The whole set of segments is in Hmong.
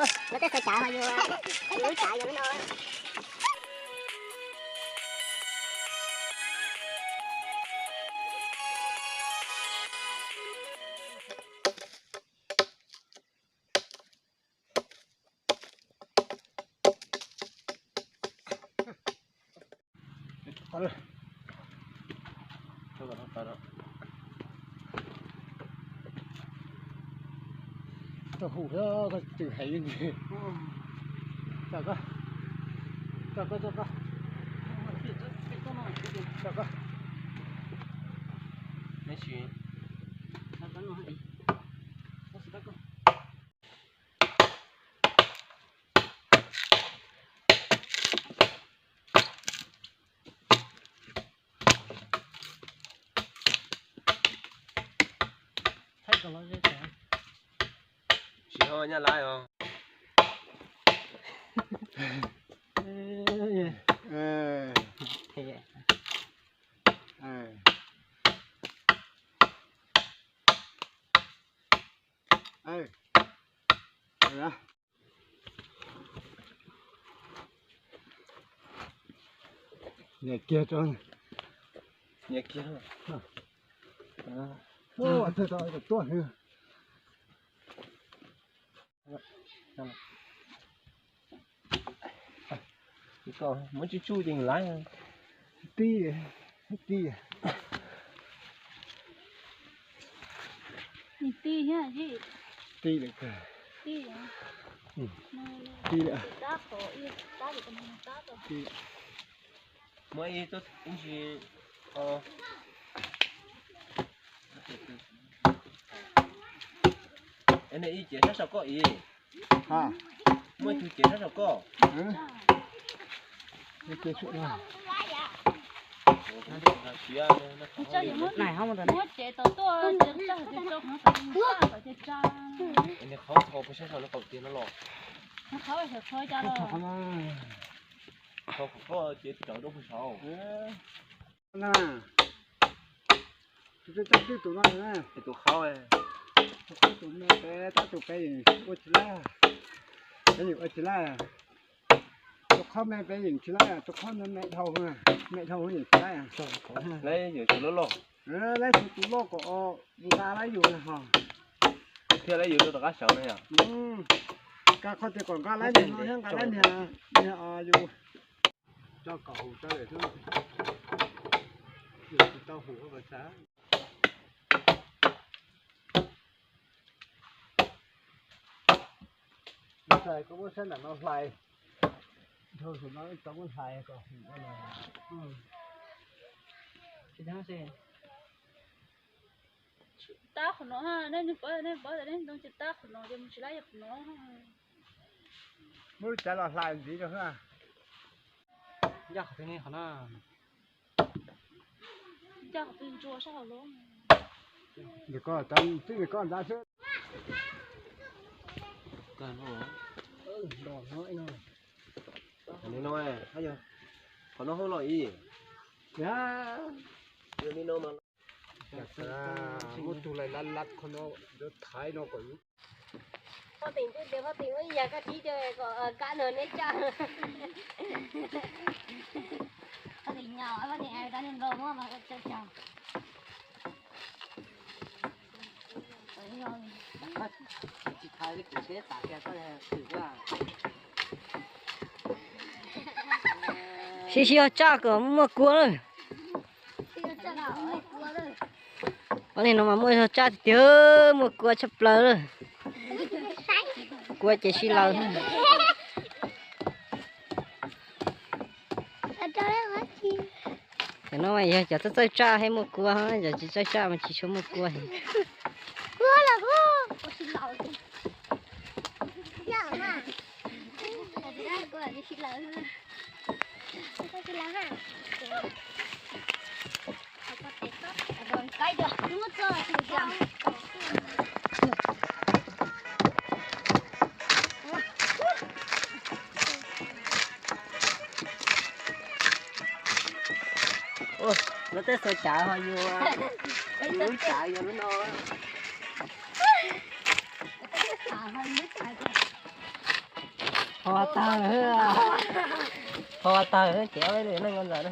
Lawv tej xav cav ho yus, lub cav yus lub no. Tau hum thiab koj tseem heev li. Tso koj, tso koj, tso koj, tso koj. Tsis ho nyab lab os. Nias kiag tso. Nias kiag. Tuaj. Muab tsuj tsuj ces laiv. Tij, tij. Tij thiab, tij lawm kawg. Tij lawm. Muaj ib tug ib ntsis, es nws ib cev sab saum koj ib. Muaj ib tug cev sab saum koj. Muab cev tau tuaj, ces tso qhov tsa, tso qhov tsa. Nws qhov txho puas sab saum no qaum tiag no los? Nws qhov xyov txho cas los. Txho qhov koj ces tso rau puag saud. Na, tus twb tau twb tus no na. Tus qhaub, tus qhaub tus me peb tab tus peb yeej ua tsis laib. Peb yeej ua tsis laib. Tus qhaub me peb yeej tsis laib, tus qhaub me dhau, me dhau yeej tsis laib. Laib yuav tus loj loj. Laib tus loj kom nqa laib yus ho. Thiaj laib yus rau tom qab sawv no yom. Nqa qhov tias kom nqa laib niag no thiab nqa laib niag, niag yus. Tso kom hum tso lawm xwb. Yus tsis tau hum ua kom xav. Ntxhais koj muab sab nram no hlais, dhau saum no tau muab hlais kom hum ua los. Tab qhov no, nej paub, nej paub tias nej ntoo tsis tab qhov no ces mus tsis laib qhov no. Muab lub cav los hlais ntxiv rau xwb. Ncaj qhov twg ne qhov no? Ncaj qhov twg ntsuas sab hauv los. Nws koj, twb nws koj nrad xwb. Qhov no hauj lwm ib. Muab tug lais lab lab qhov no, yuav thaiv no kom. Poj teem twb tias poj teem muab ib yam koj tib co kom kab no neb caj. Poj teem nyaum, poj teem ai rab niag nkaus muab mas coj cog. Sib sib ho tsaj kom muaj kua lawm. Ob leeg no mas muaj zog tsaj tiag tiag, muaj kua tshaj plaws lawm. Kua ces sib laws. Cov no mas yog cov txawj txawj tsaj thiaj muaj kua, cov tsis txawj tsaj mas tsis tshua muaj kua. Lawv tej xav cav ho yus, yus lub cav yog lub no. Ho tawg, ho tawg ces ob peb lwm neej ua ntawd na.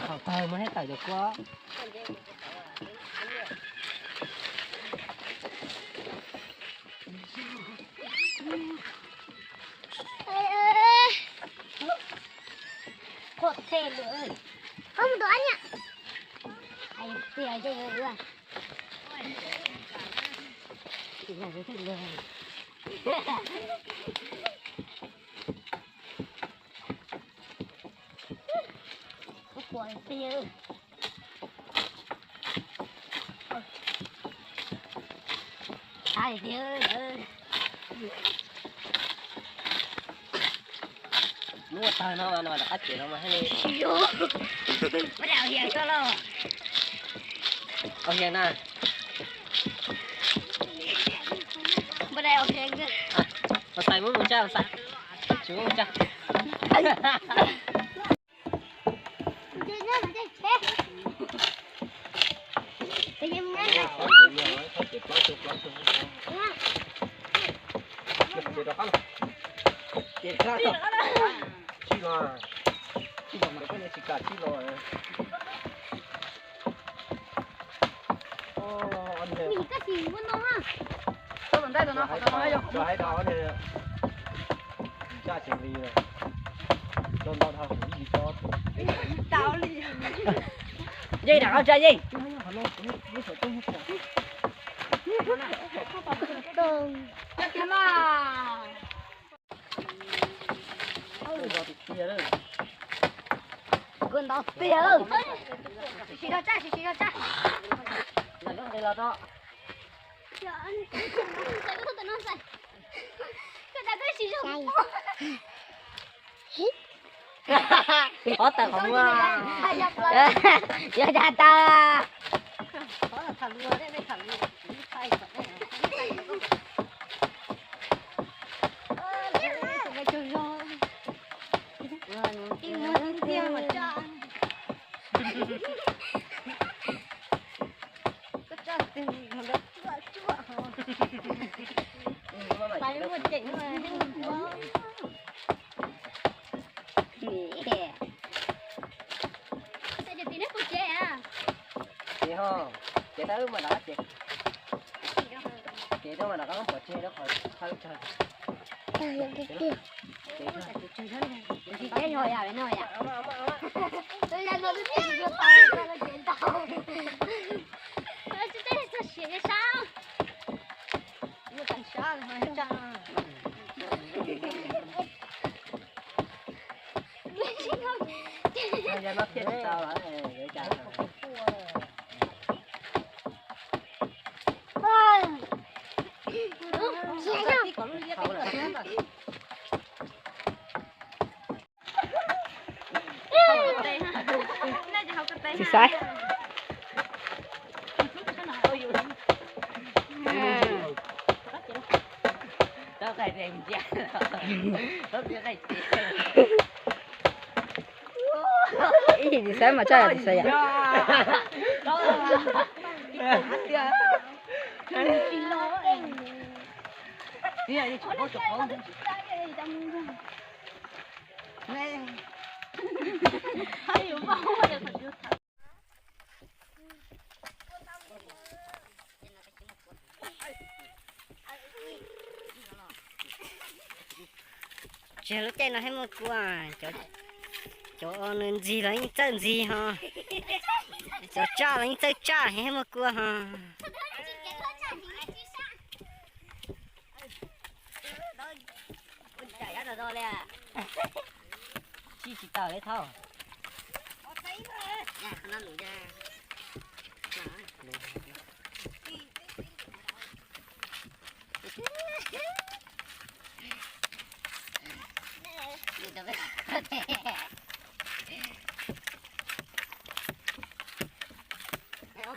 Thaum tawg mas thiaj tawm cov kua. Qhuav them lawm. Koj mus tua nyab. Ai tiag, Muab tag no mas no rov qab tsev no mas thiaj li. Ua hiav na. Ua xais muab mus tsa, ua xais. Tsis muab mus tsa. Yeej, rov qab tsa yeej. Kuv ntau tiag. Sim sim zog tsa, sim sim zog tsa. Ob tawm qhov muag. Yog cas tawg? Ces ho, ces tau wb mas rov qab ces, ces tau mas rov qab pov tseg rau qhov thawj tsawg. Tsis teb yog yam no yam. Yog no thiaj tsis tau lawm, yuav cas. Tsis xaiv. Ib tsis xaiv mas tsa tsis xaiv yom. Tsis yog lub caij no thiaj muaj kua, cov nws ntxig los yeej txawj ntxig ho, cov tsaj los yeej txawj tsaj thiaj muaj kua ho. Tsis tsis tawm li thaum.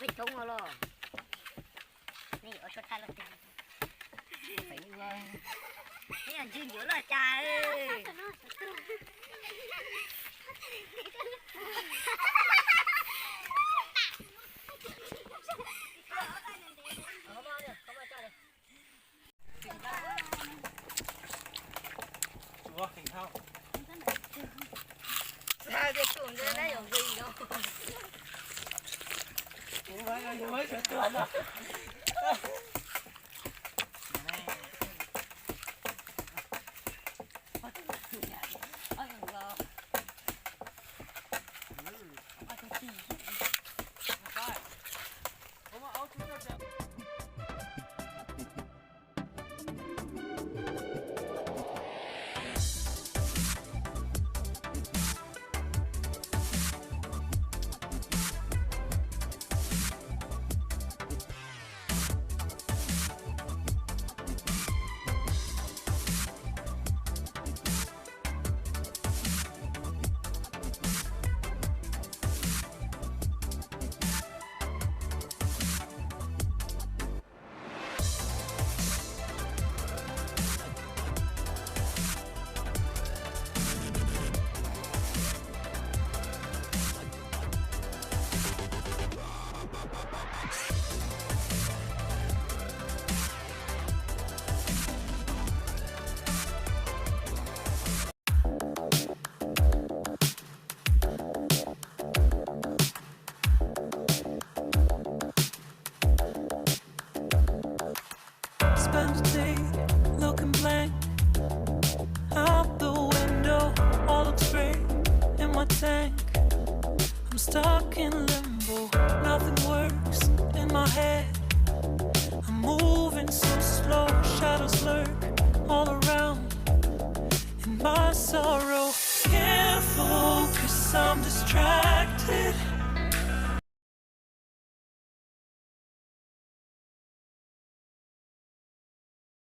Peb coob los, nej ua suab thaij los twg? Peb yog ntswg ncuav loj cas. Spend the day looking blank out the window, all looks gray in my tank. I'm stuck in limbo, nothing works in my head. I'm moving so slow, shadows lurk all around. In my sorrow, can't focus, I'm distracted.